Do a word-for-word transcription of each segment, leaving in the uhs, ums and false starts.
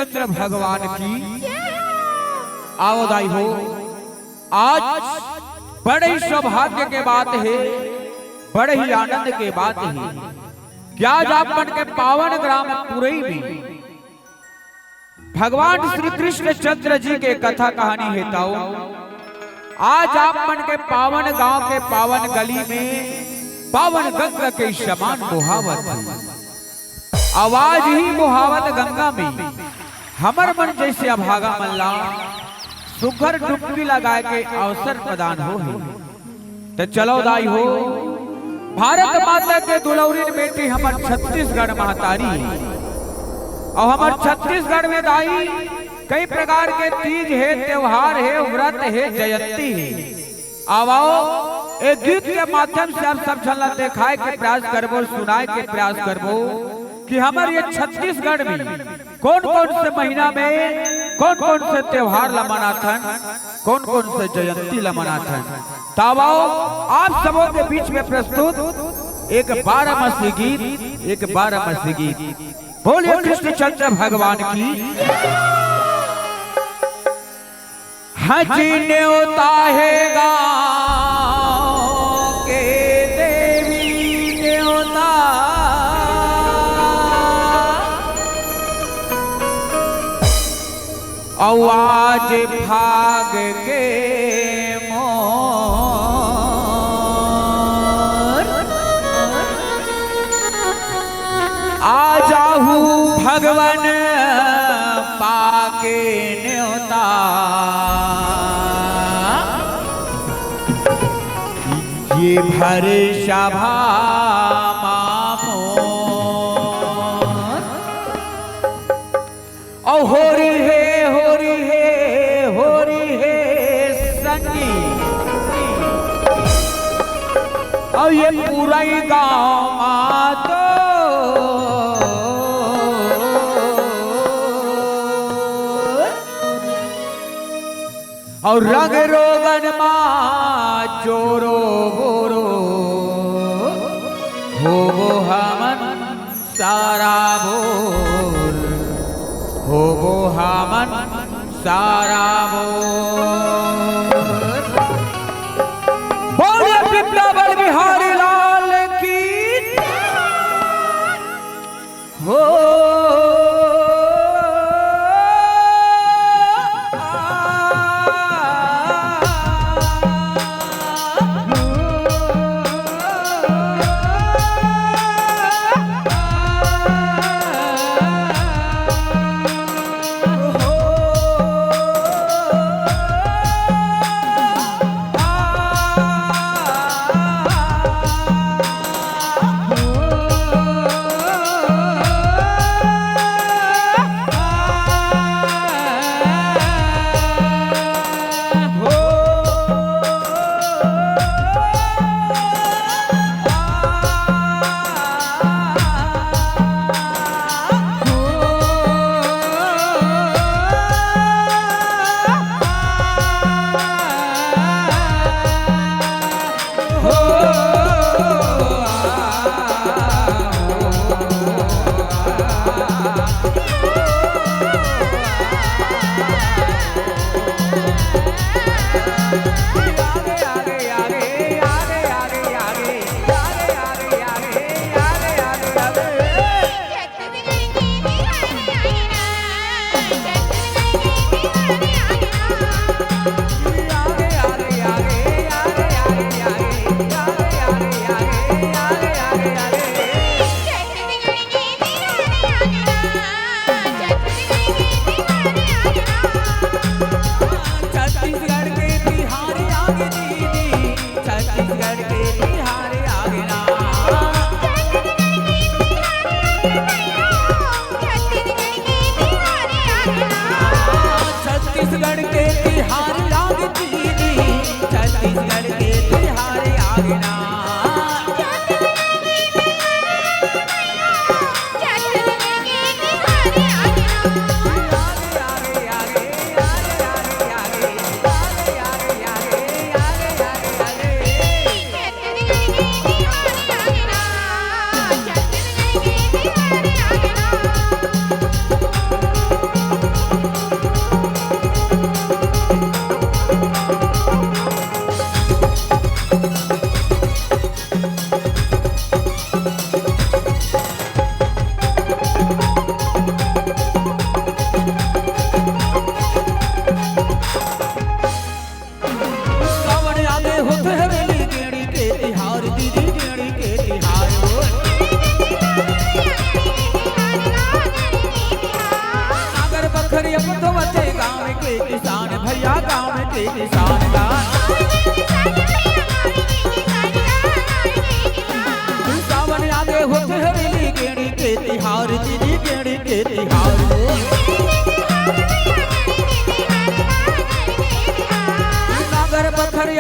चंद्र भगवान की। आओ दाई हो, आज बड़े ही सौभाग्य के बात हे, बड़े ही आनंद के बात हे कि आज आप मन के पावन ग्राम पुरई में भगवान श्री कृष्ण चंद्र जी के कथा कहानी हे। ताऊ, आज आप मन के पावन गांव के पावन गली में पावन गंगा के समान बोहावत हे। आवाज ही बोहावत गंगा में हमर मन जैसे अभागा मन ला सुघर डुबकी लगाए के अवसर प्रदान होही। त चलो दाई हो, भारत माता के दुलौरिन बेटी हमर छत्तीसगढ़ महतारी, अउ हमर छत्तीसगढ़ में दाई कई प्रकार के तीज हे, त्योहार हे, व्रत हे, जयंती हे। आवाओ, ए गीत के माध्यम से आप सब झन ला देखाए के प्रयास करबो, सुनाए के प्रयास करबो कि हमर ये छत्तीसगढ़ में कोन-कोन से महीना में कोन-कोन से त्योहार ला मनाथन, कोन-कोन से जयंती ला मनाथन। तावाओ, आप सबों के बीच में प्रस्तुत एक बारहमासी गीत, एक बारहमासी गीत। बोलिए कृष्णचंद्र भगवान की। हजी न्योता हे गाँव के देवी न्योता, अउ आज फाग के मोर आ जाहू भगवन पाके न्योता। ये भर सभा मा मोर अउ होरी हे, होरी हे, होरी हे संगी। अउ ये पुरई गाँव मा तो अउ रंग रोगन मा चोरो बोरो होबो हमन सारा बोर, होबो हमन सारा बोर। बोलिए वृंदावन बिहारी लाल की। हो।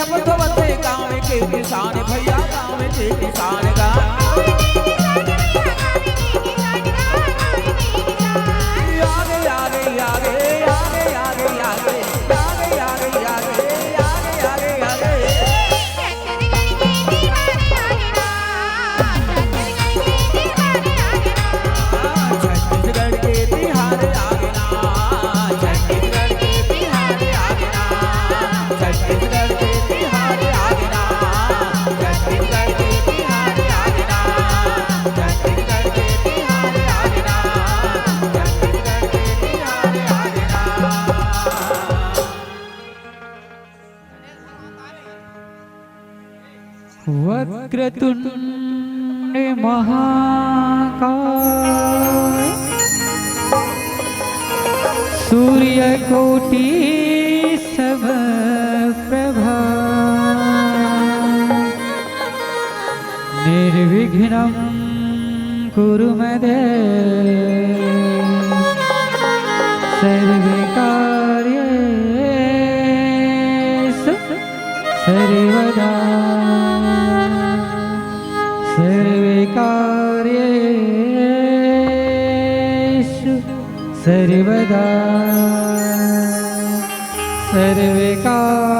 गाँव के किसान भैया, गाँव के किसान गा। आगे, आगे, आगे। छत्तीसगढ़ के तिहार आगे ना, छत्तीसगढ़ के तिहार आगे ना, छत्तीसगढ़ के तिहार आगे ना, छत्तीसगढ़ के तिहार आगे ना, छत्तीसगढ़ के तिहार आगे ना, छत्तीसगढ़ के तिहार आगे ना। वक्रतुंड महाकाय सूर्यकोटि समप्रभा निर्विघ्नं कुरु मे देव सर्वकार्येषु सर्वदा सर्वकार्येषु सर्वदा सर्वकार्येषु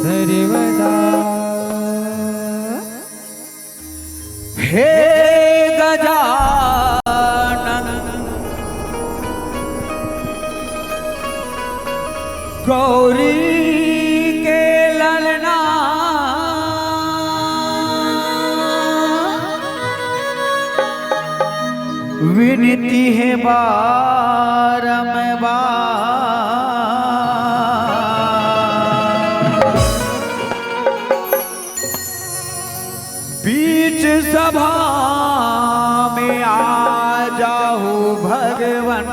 सर्वदा। हे गजानन गौरी के ललना विनती हे बारंबार। बीच सभा में आ जाहू भगवन,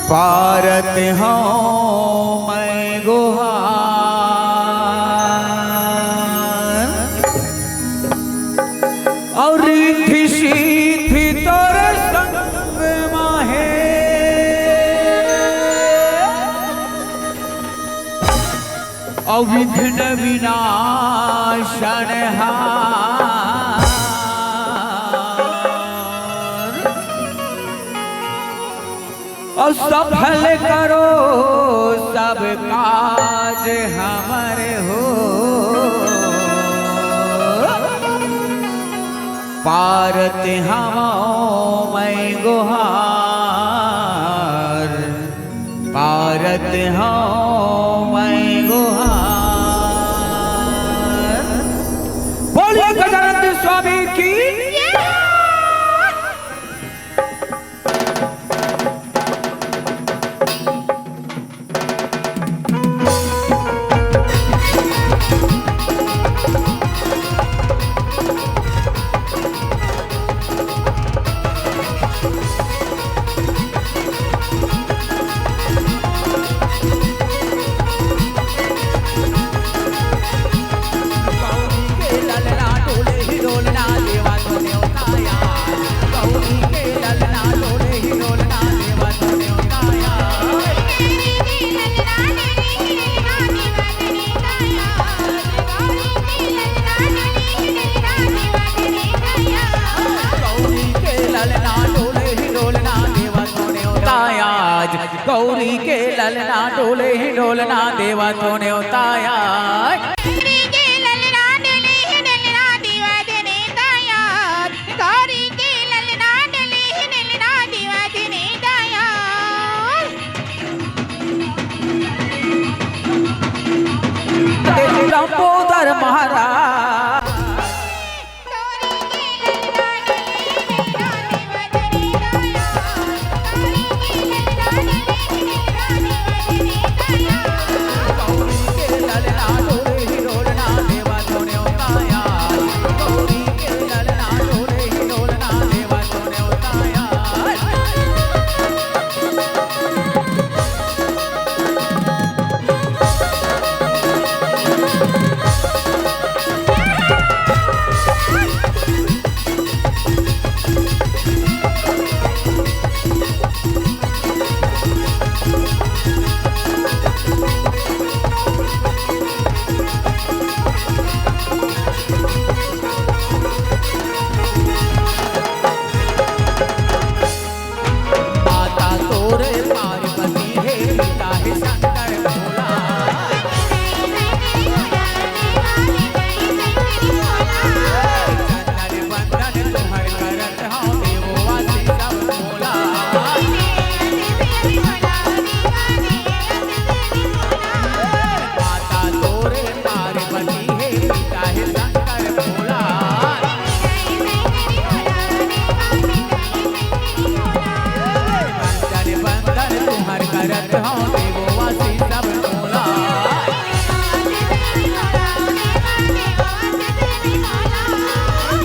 पारत हौं मैं गोहार। अउ रिद्धि सिद्धि तोर संग माहे, अउ विघ्न विनाशन हार। अउ सफल करो सब काज हमर हो, पारत हौं मैं गोहार, पारत हौं मैं गोहार। बोलिए गजानंद स्वामी की। गौरी के ललना डोले ही डोलना देवा तो न्योता आज। गौरी के ललना डोले ही डोलना देवा तो न्योता आज। गौरी के ललना डोले ही डोलना देवा तो न्योता आज। लंबोदर महाराज।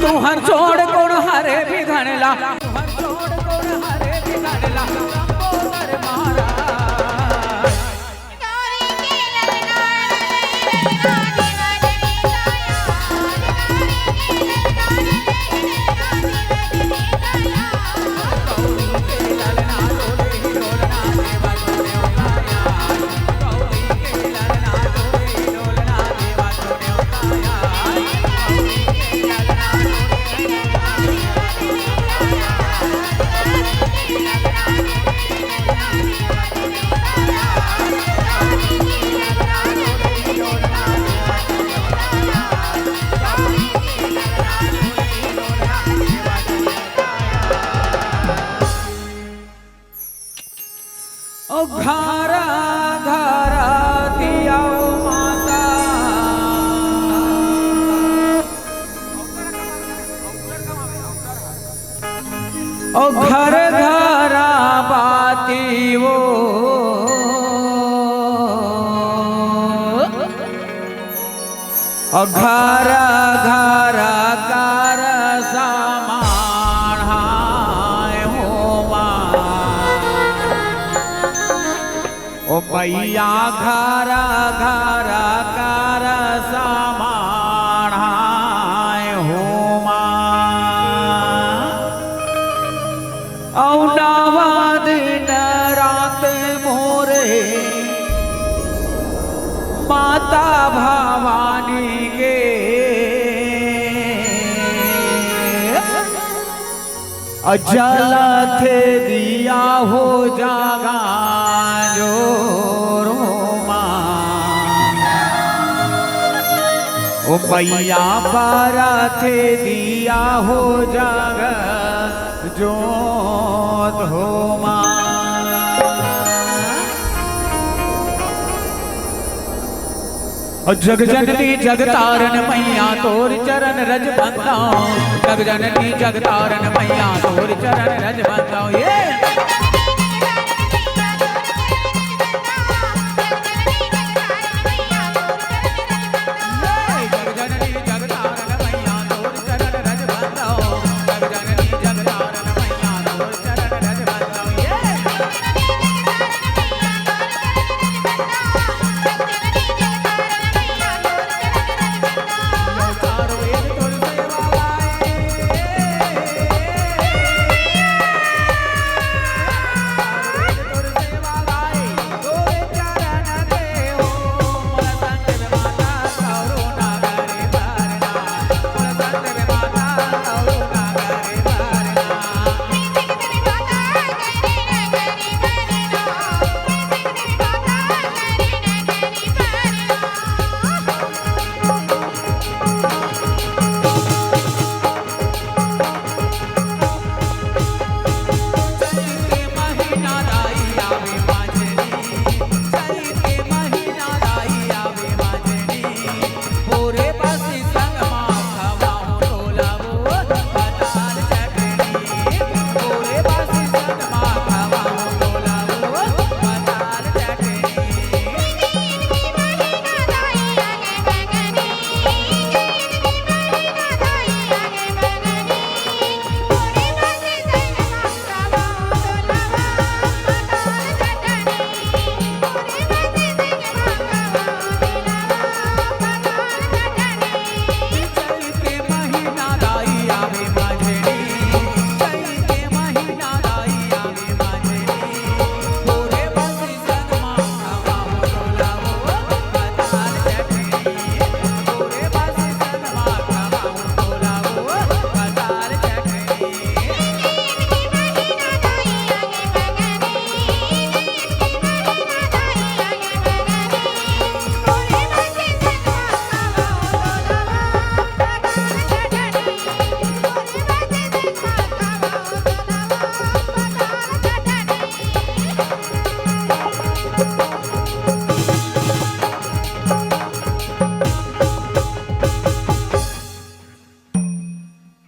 तुहर जोड़ कोन हरे बिघड़ला, तुहर जोड़ कोन हरे बिघड़ला, लंबोदर महाराज। ओ घरा घरा दिया ओ माता, ओ घर घरा बाती वो, ओ घर घर कर समान हाय होमा। ओ मैया घर घर कर समान हाय होमा। अउ नवा दिन रात मोरे माता भवानी के अ जलथे दिया हो जागा जोर होमा। ओ मैया बरथे दिया हो जागा जोत होमा। ओ जग जननी जग तारन मैया तोर चरण रज बंदाओ। जग जननी जग तारन मैया तोर चरण रज बंदाओ। ये जग जननी जग तारन मैया तोर चरण रज बंदाओ। जग जननी जग तारन मैया तोर चरण रज बंदाओ। ये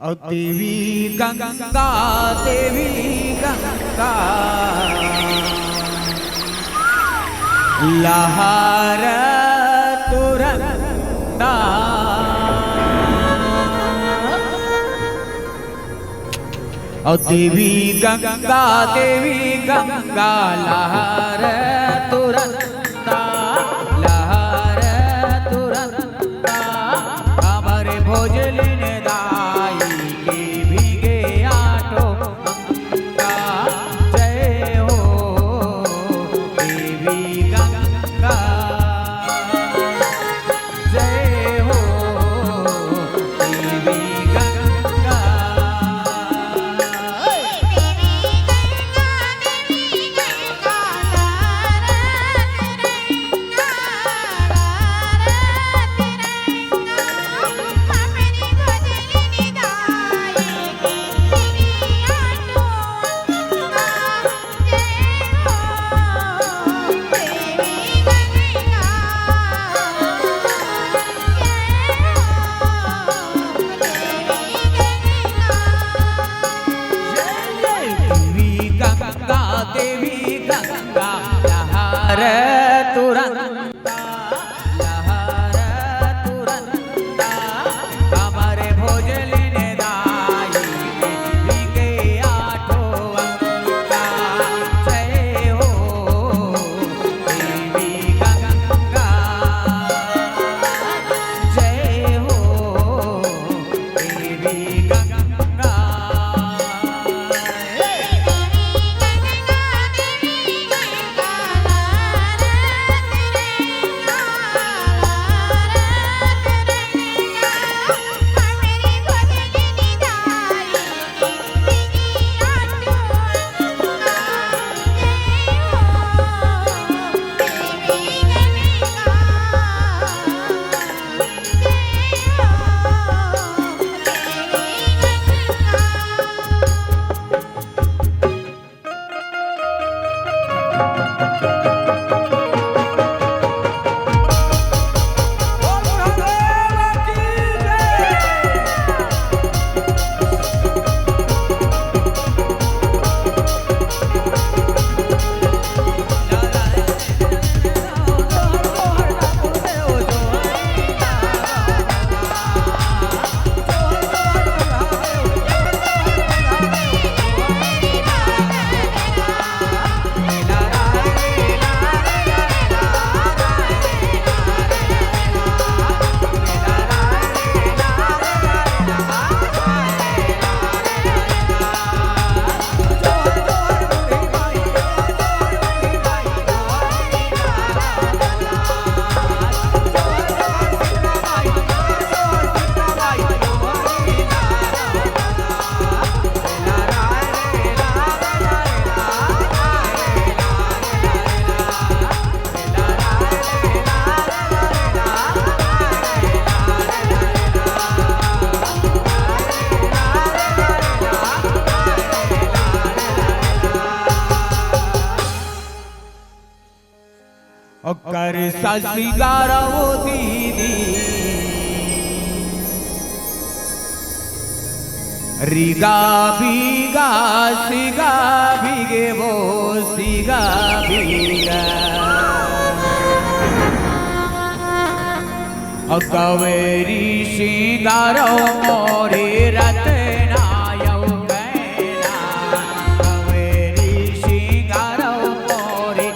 अउ देवी गंगा, देवी गंगा, लहर तुरंता। अउ देवी गंगा, देवी गंगा, लहर तुरंता, लहर तुरंता। हमर भोजलिन दाई के भीगे आठो अंगा। जय हो देवी गंगा, जय हो देवी गंगा। देवी गंगा, देवी गंगा, लहर तुरंता, लहर तुरंता। हमर भोजलिन दाई के भीगे आठो अंगा। जय हो देवी गंगा, जय हो देवी गंगा। ओकर ससिगारव दीदी। रिगा बिगा सिगा बिगे वो सिगा बिगा। ओ कवेरी सिंगारव मोरी रतना यौ गैना। कवेरी सिंगारव मोरी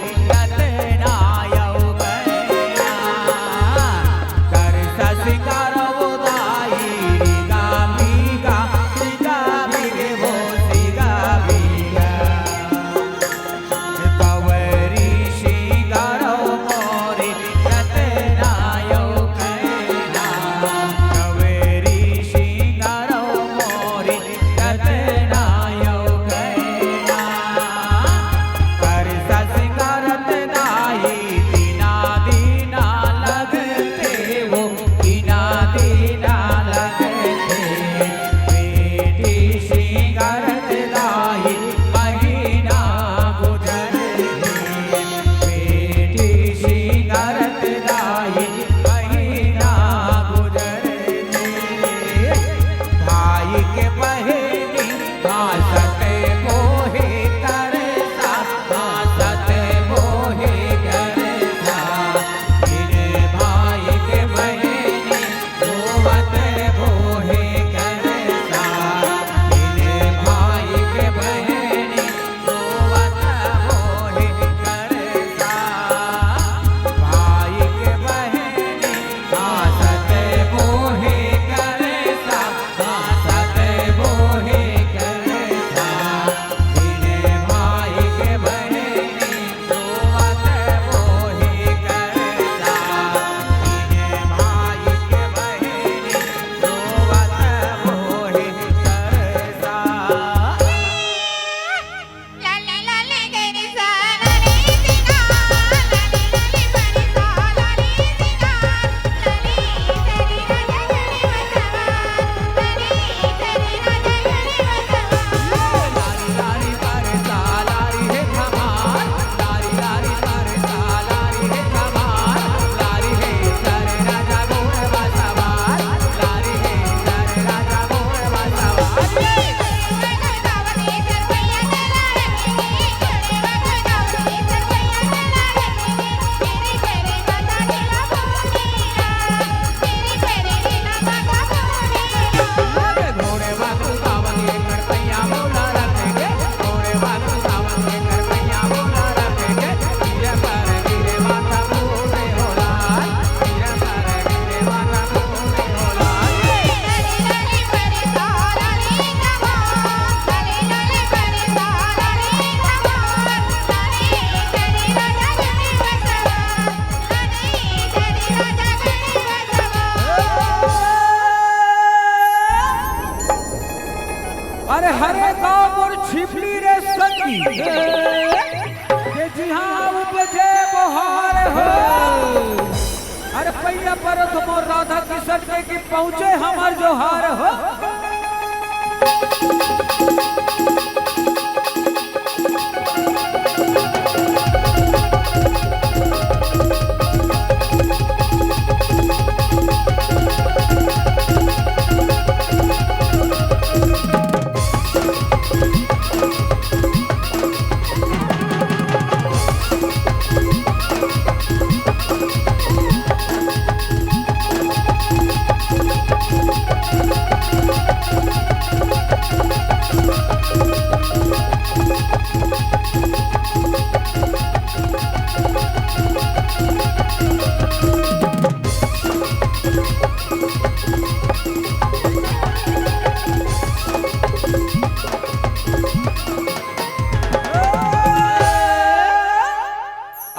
भैया परत मोर राधा किशन के कि पहुँचे हमर जोहार हो।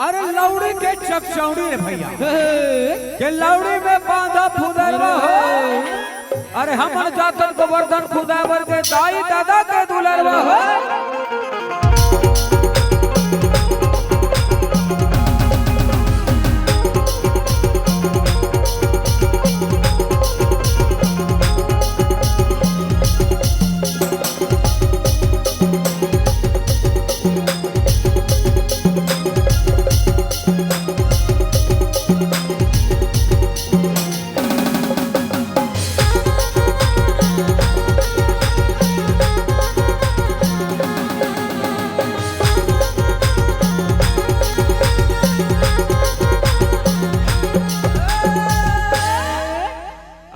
अरे लौड़ी के चकचौड़ी रे भैया, के लौड़ी में बांधा फुदरवा हो। अरे हमन जातन गोवर्धन खुदावर के दाई दादा के दुलरवा हो।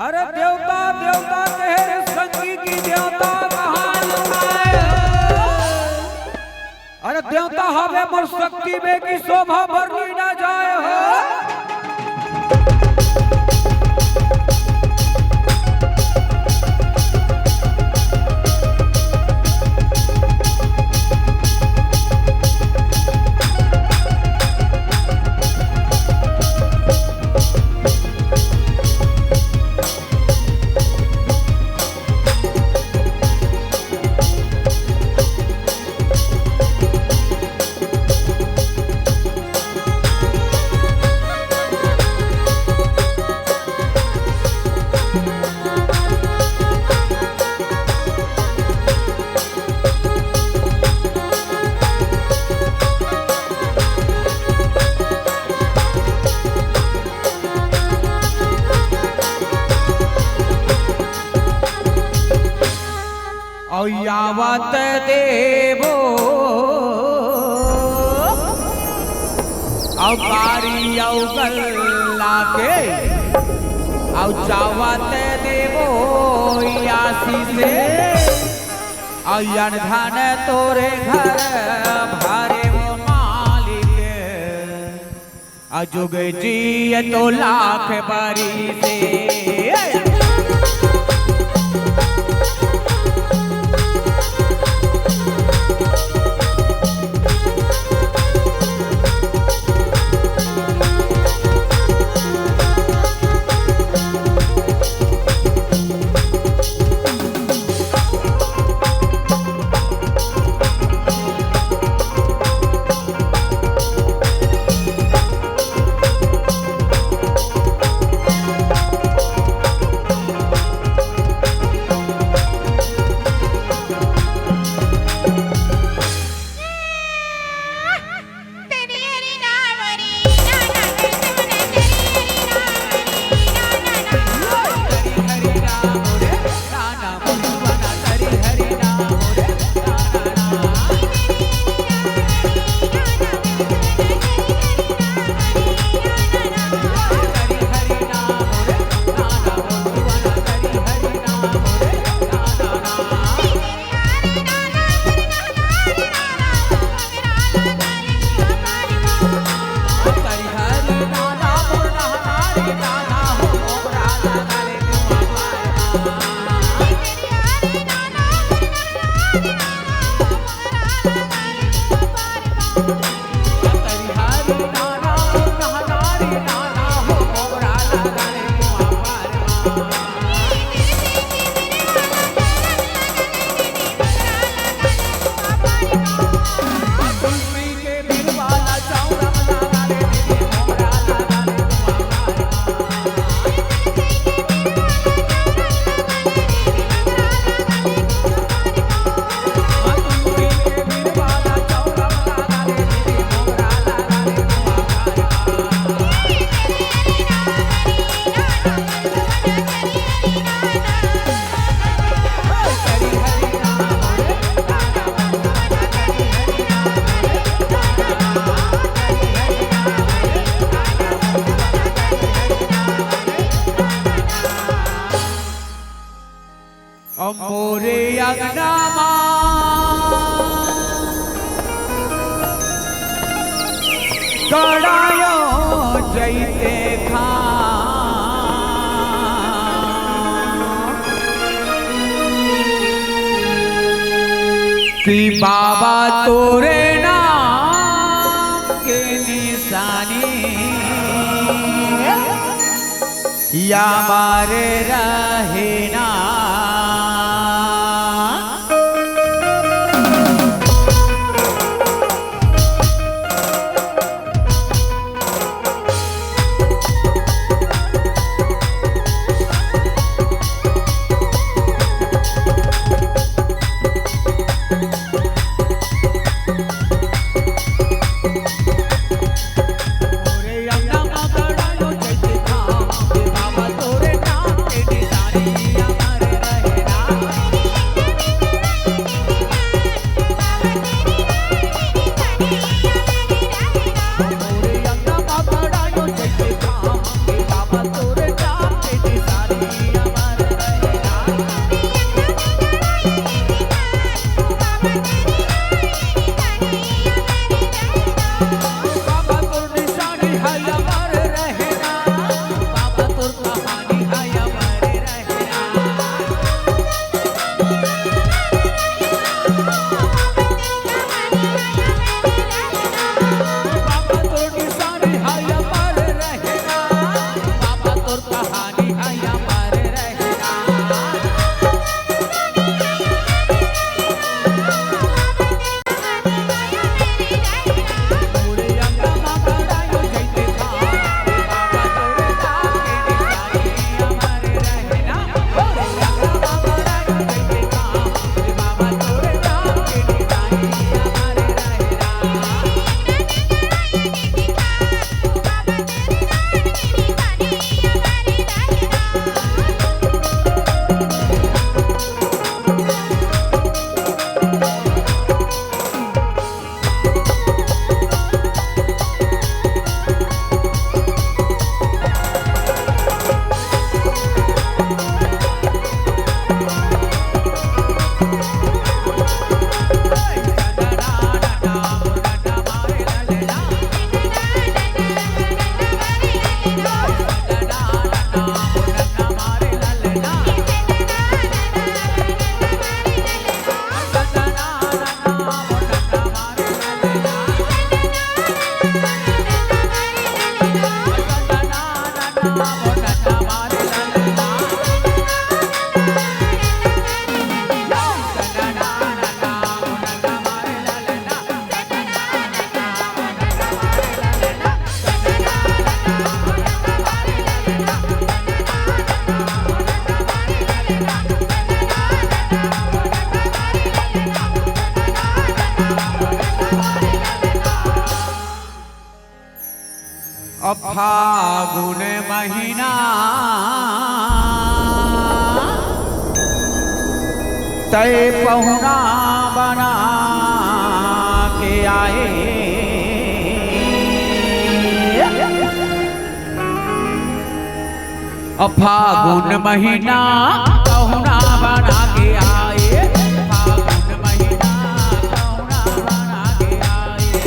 अरे देवता, देवता कहे रे संगी की देवता कहाँ लुकाए हो? अरे देवता हवे मोर शक्ति में कि शोभा बरनी ना जाए हो। अउ यावत देबो अउ कारी अउ गल्ला के, अउ जावत देबो आशीष, अउ अन धन तोरे घर भरे ओ मालिक। आ जुग जिए तो लाख बरिस। कड़ायो जैते खा कि बाबा तोरे नाम के निशानी या मारे रहे ना। अब फागुन महीना तय पहुना बना के आए। अब फागुन महीना पहुना बना के आए, फागुन महीना पहुना बना के आए।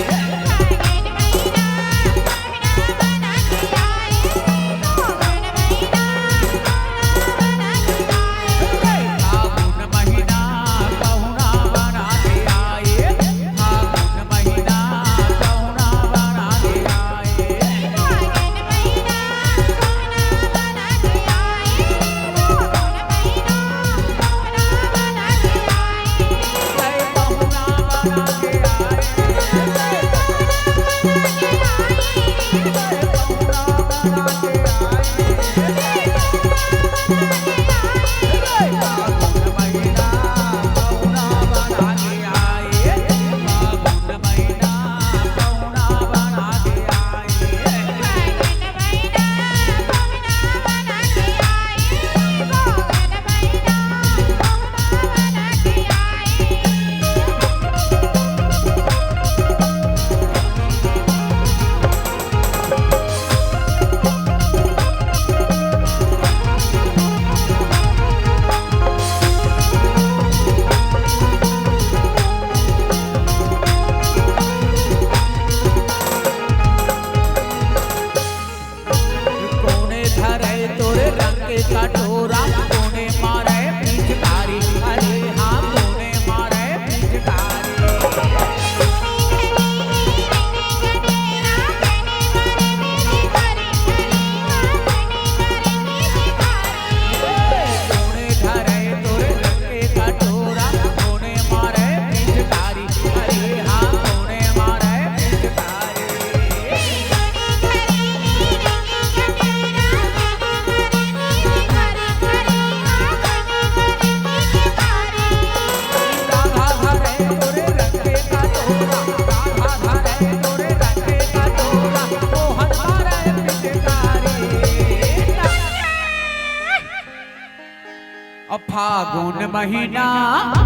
अब फागुन महीना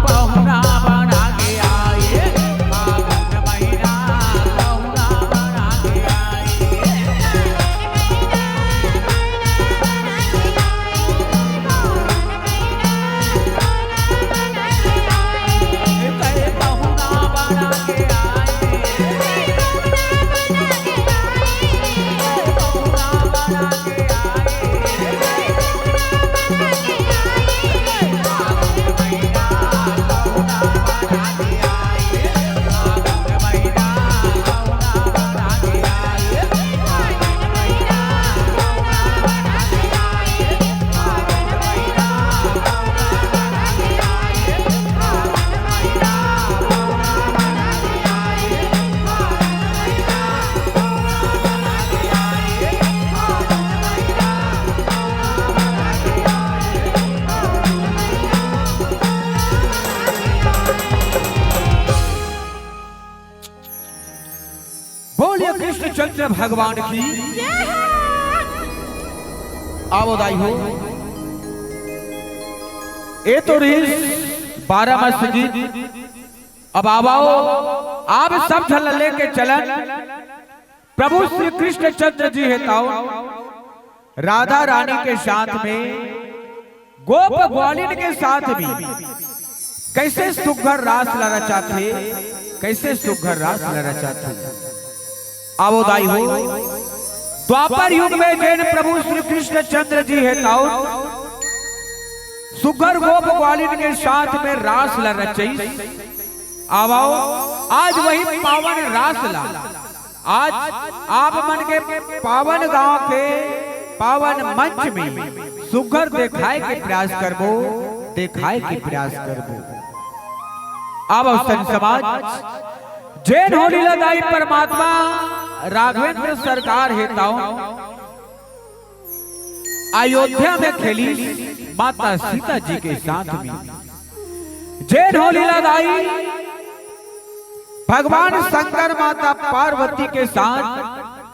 पहुना बना के आए, फागुन महीना पहुना बना के आए। बोलिए कृष्णचंद्र भगवान की। आवो दाई हो, ए तो रहिस बारह मास गीत। अब आवो, आप सब झन लेके चलन प्रभु श्री कृष्णचंद्र जी हे ताऊ राधा रानी के साथ में, गोप ग्वालिन के साथ में कैसे सुघर रास ल रचाथे, कैसे सुघर रास ल रचाथे। आवो दाई हो, द्वापर युग में जेन प्रभु श्री कृष्णचंद्र जी हे ताऊ सुघर गोप ग्वालिन के साथ में रास ल रचइस। आवो, आज वही पावन रास ला आज आप मन के पावन गांव के पावन मंच में सुघर देखाए के प्रयास करबो, देखाए के प्रयास करबो। अब संत समाज, जेन होली ला दाई परमात्मा राघवेंद्र सरकार हे ताऊ अयोध्या में खेलिस माता सीता जी के साथ में। जेन होली ला दाई भगवान शंकर माता पार्वती के साथ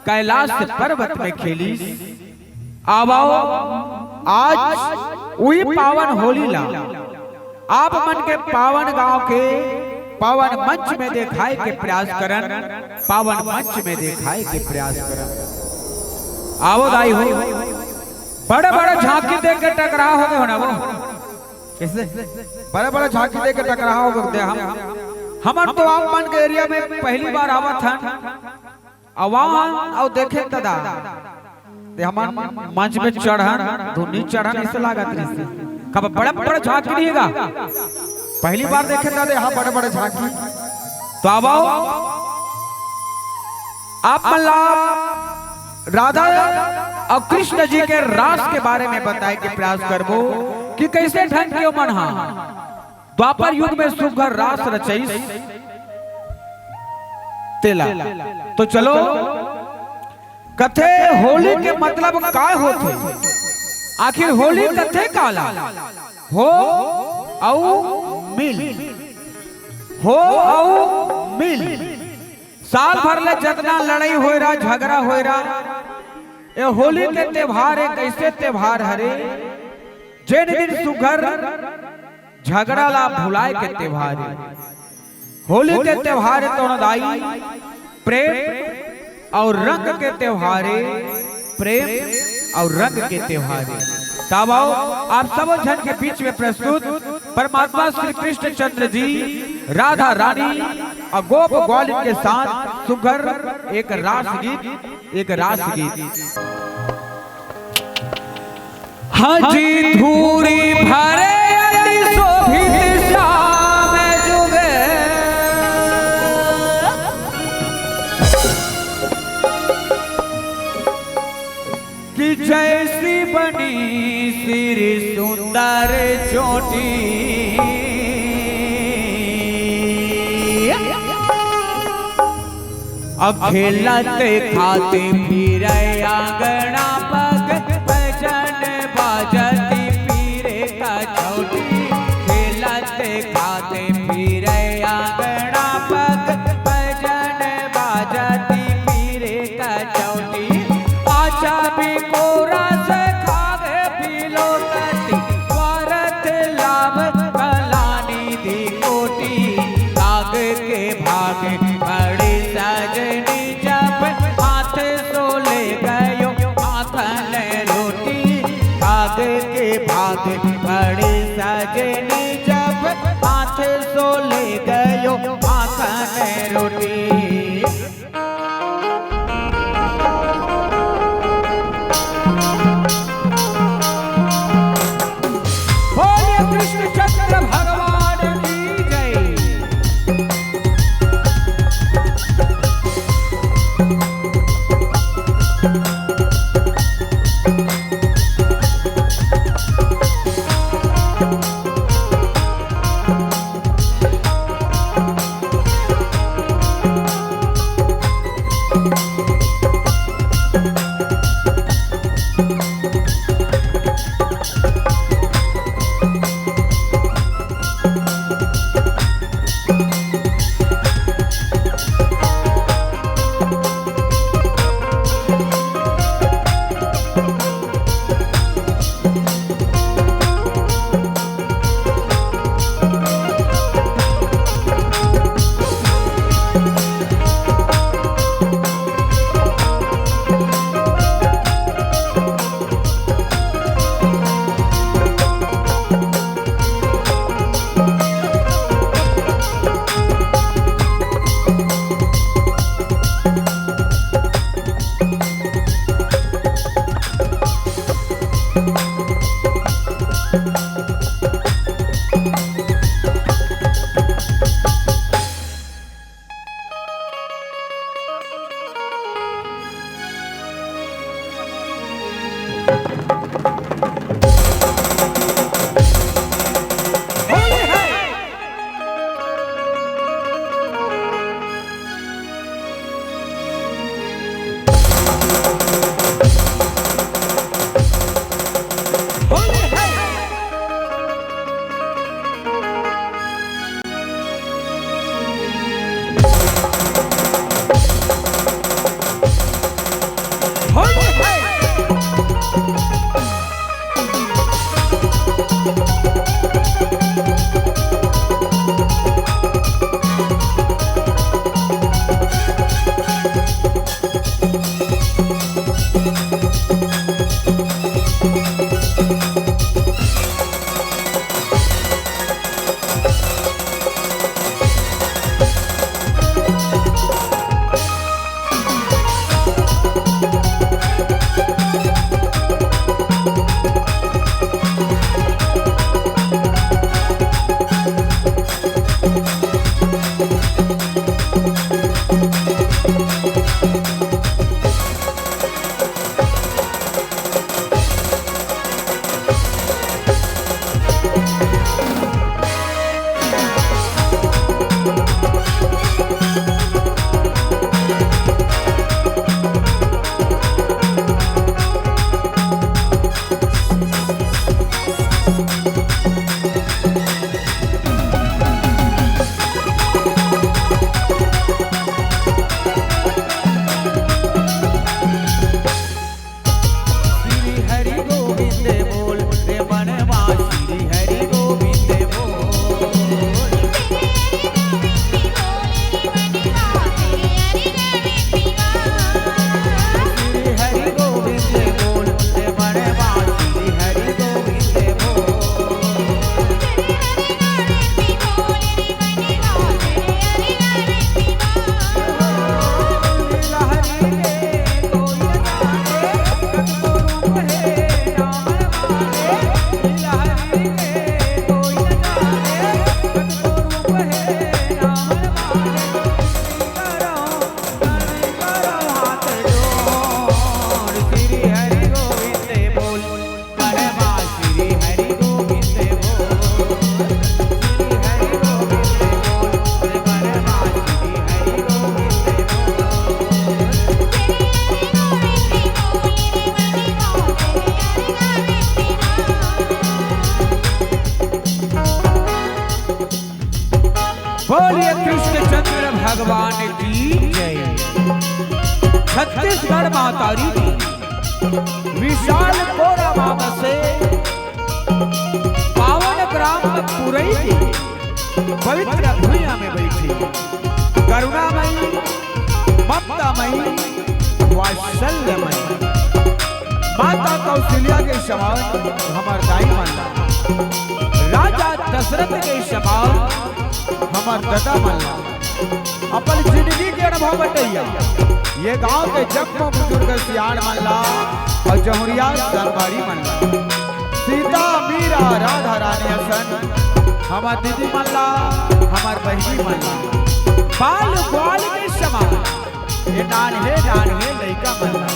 कैलाश पर्वत में खेलिस। आवो, आज उही पावन होली ला आप मन के पावन गांव के पावन मंच में देखाए के प्रयास करन, पावन मंच में देखाए के प्रयास करन। आवो दाई हो, बड़े बड़े झांकी दे के टकराव हो गे हो ना वो। कैसे? बड़े बड़े झांकी दे के टकराव हो गे हम। हमन तो आप मन के एरिया में पहली बार आवत हन। अउ वहां अउ देखे ददा, ते हमन मंच में चढ़न, धुनी चढ़न, ऐसे लागत रहिस। कब बड़े बड़े झांकी नहीं गा, पहली बार देखे ददा, हाँ, बड़े बड़े झांकी। तो आवो, आप मन ला राधा अउ कृष्ण जी के रास के बारे में बताए के प्रयास करबो कि कैसे ढंग के ओमन हा द्वापर युग में सुघर रास रचइस तेला। तो चलो, कथे होली के मतलब का होथे? आखिर होली कथे काला? हो अउ मिल, हो अउ मिल। साल भर ले जतना लड़ाई होय रहा, झगड़ा होय रहा, ए होली के त्योहार एक ऐसे त्योहार हरे, जेन दिन सुघर झगड़ा ला भुलाए के त्योहार हे। होली के त्योहार हे तो दाई प्रेम अउ रंग के त्योहार हे, प्रेम अउ रंग के त्योहार हे। तब आओ आप सब झन के बीच में प्रस्तुत परमात्मा श्री कृष्ण चंद्र जी राधा रानी अउ गोप ग्वालिन के साथ सुघर एक रास गीत, एक रास गीत। हाँ जी, धूरी भरे अति शोभित श्याम जुग, कि जैसी बनी श्री सुंदर चोटी। अउ खेलत खाते फिरे आंगना पग, बजन बाजत फिरे कछौटी। खेलत खाते फिरे आंगना पग, बजन बाजत फिरे कछौटी। आशा भी कोरा से खावे फिलोकती, स्वारथ श्री हरि गोविंद बोल रे मनवा, श्री हरि गोविंद बोल। श्री हरि गोविंद बोल रे मनवा, श्री हरि गोविंद बोल। बोलिए कृष्णचंद्र भगवान की जय। छत्तीसगढ़ महतारी की विशाल कोरा मा बसे पावन ग्राम पुरई के पवित्र भुइयां में बैठी करुणामयी, ममतामयी, वात्सल्यमयी माता कौशल्या के समान हमर दाई मन ला, राजा दशरथ के समान हमर ददा मन ला अपन जिंदगी के अनुभव बटइया ये गांव के जम्मो बुजुर्ग सियान मन ला अउ जहुरिया संगवारी मन ला, सीता, मीरा, राधा रानी असन हमर दीदी मन ला, हमर बहिनी मन ला, बाल ग्वाल के समान ये नान्हे नान्हे लइका मन ला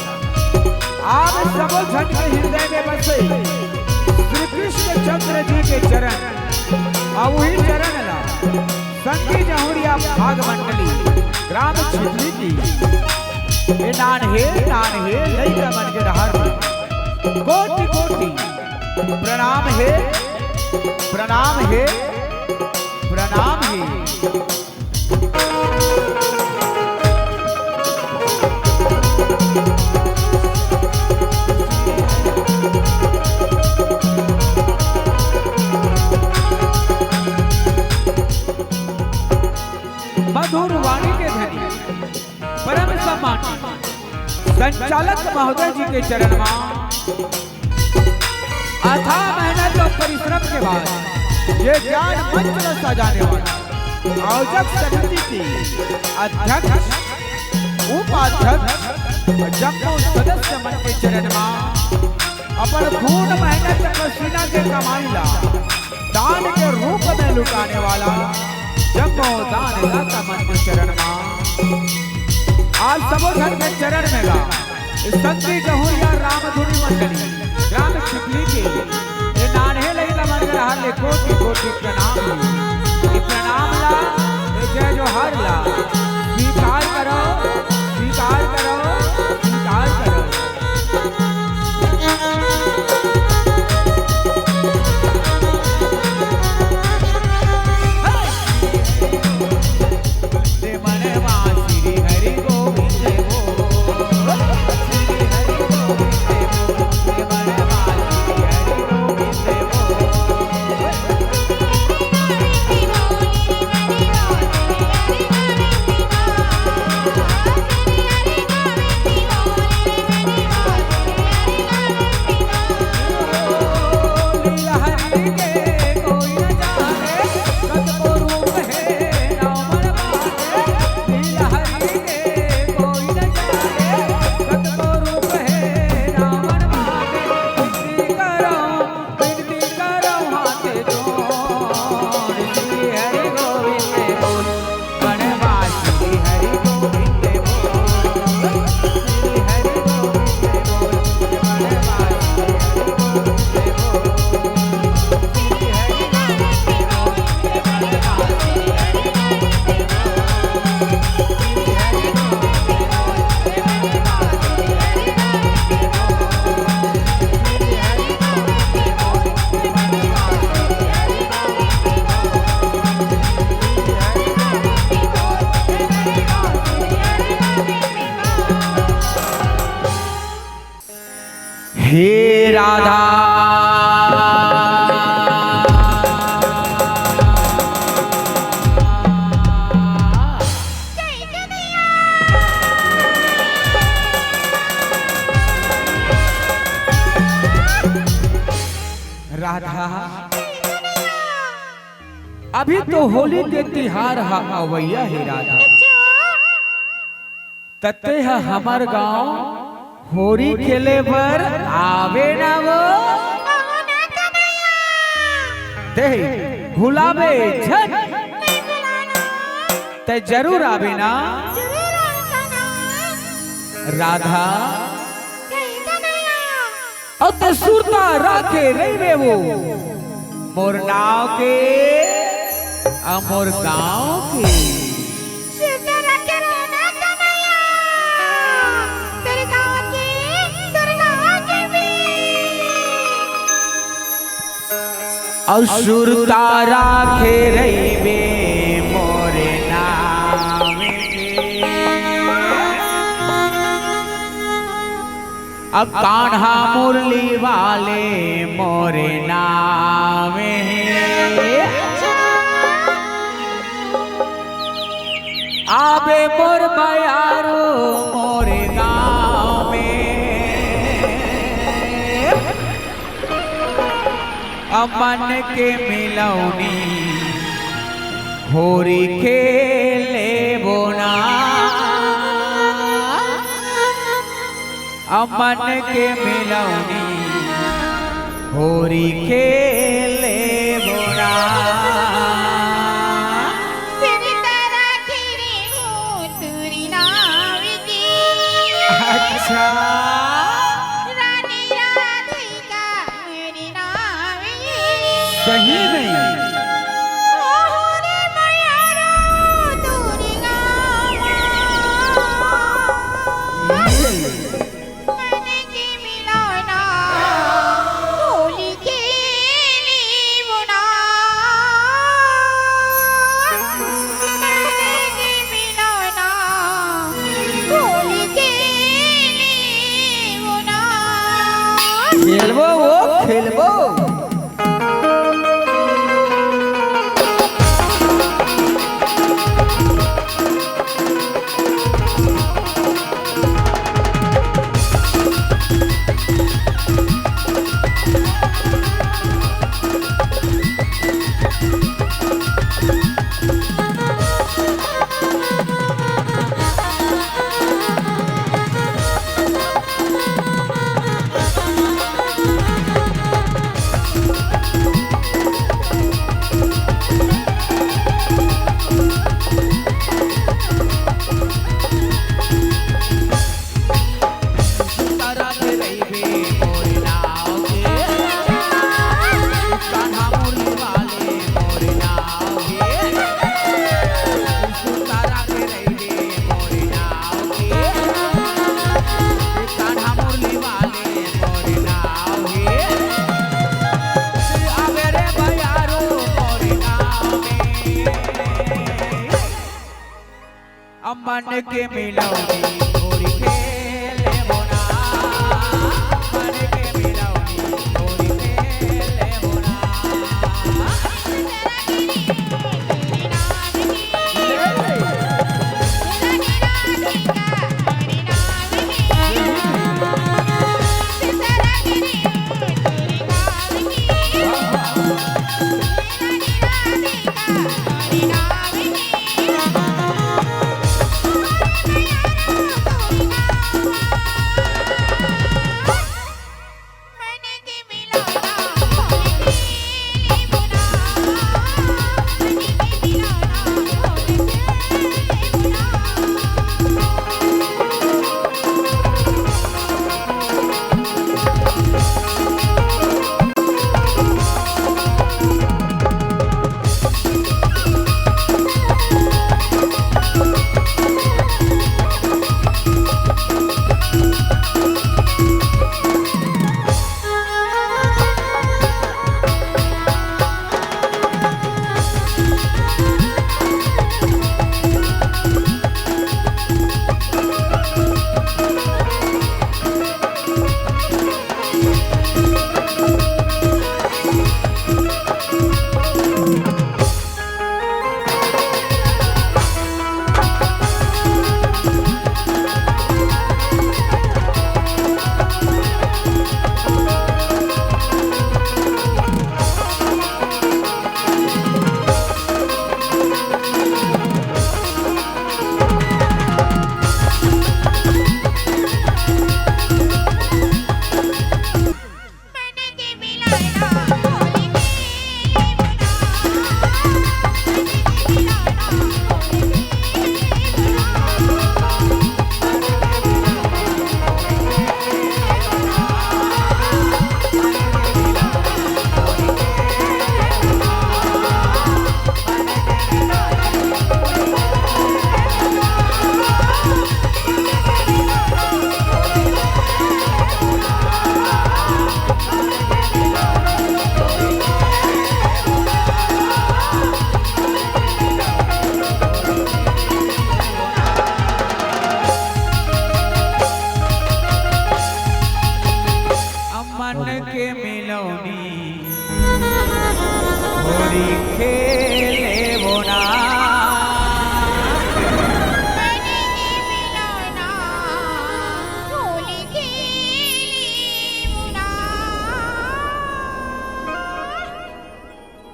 आप सबो झन के हृदय में बसे श्री कृष्ण चंद्र जी के चरण, अउ उही चरण ला संगी जहुरिया भाग मंडली, ग्राम छिपली की। ए नान हे, नान हे, लइका मन के डहर में कोटि कोटि प्रणाम हे, प्रणाम हे, प्रणाम हे। मधुर वाणी के धनी, परम सम्मानी संचालक महोदय जी के चरण मा अथाह मेहनत अउ परिश्रम के बाद ये ज्ञान मंच ला सजाने वाला आयोजक समिति के अध्यक्ष, उपाध्यक्ष अउ जम्मो सदस्य मन के चरण मा अपन खून मेहनत पसीना के कमाई ला दान के रूप में लुटाने वाला जम्मो दानदाता मन के चरण मा आप सबो झन के चरण में गा संगी जहुरिया रामधुनी मंडली, ग्राम छिपली के, ये नान्हे लइका मन के डहर ले कोटि कोटि प्रणाम हे। ये प्रणाम ला, ये जय जोहार ला स्वीकार करो, स्वीकार करो, स्वीकार करो। हे राधा। राधा, अभी तो होली के तिहार ह अवइया हे राधा। त तेंह हमर गांव होरी खेले बर आबे ना वो। अहो ना कन्हैया। देख, भुलाबे झन। नहीं भुलाना। तैं जरूर आबे ना। जरूर आबे ना। राधा। नहीं कन्हैया। अउ तैं सुरता राखे रहिबे वो मोर नाव के, अउ मोर गांव के। सुरता राखे रहो ना कन्हैया, तोर गांव के, तोर गांव के भी। अउ सुरता राखे रहिबे मोर नाव के। अब कान्हा मुरली वाले मोरे नाम हे। आबे मोर बयारो मोरे गाँव में। अमन के मिलौनी होरी खेले बोना। अमन के मिलौनी होरी खेले बोना। सुरता राखे रहो तोर नाव के। अच्छा। नहीं, नहीं। खेलबो वो, खेलबो। अमन के मिलौनी होरी खेले बोना, अमन के मिलौनी होरी खेले बोना। अमन के मिलौनी होरी खेले बोना।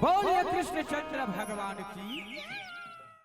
बोलिए कृष्णचंद्र भगवान की।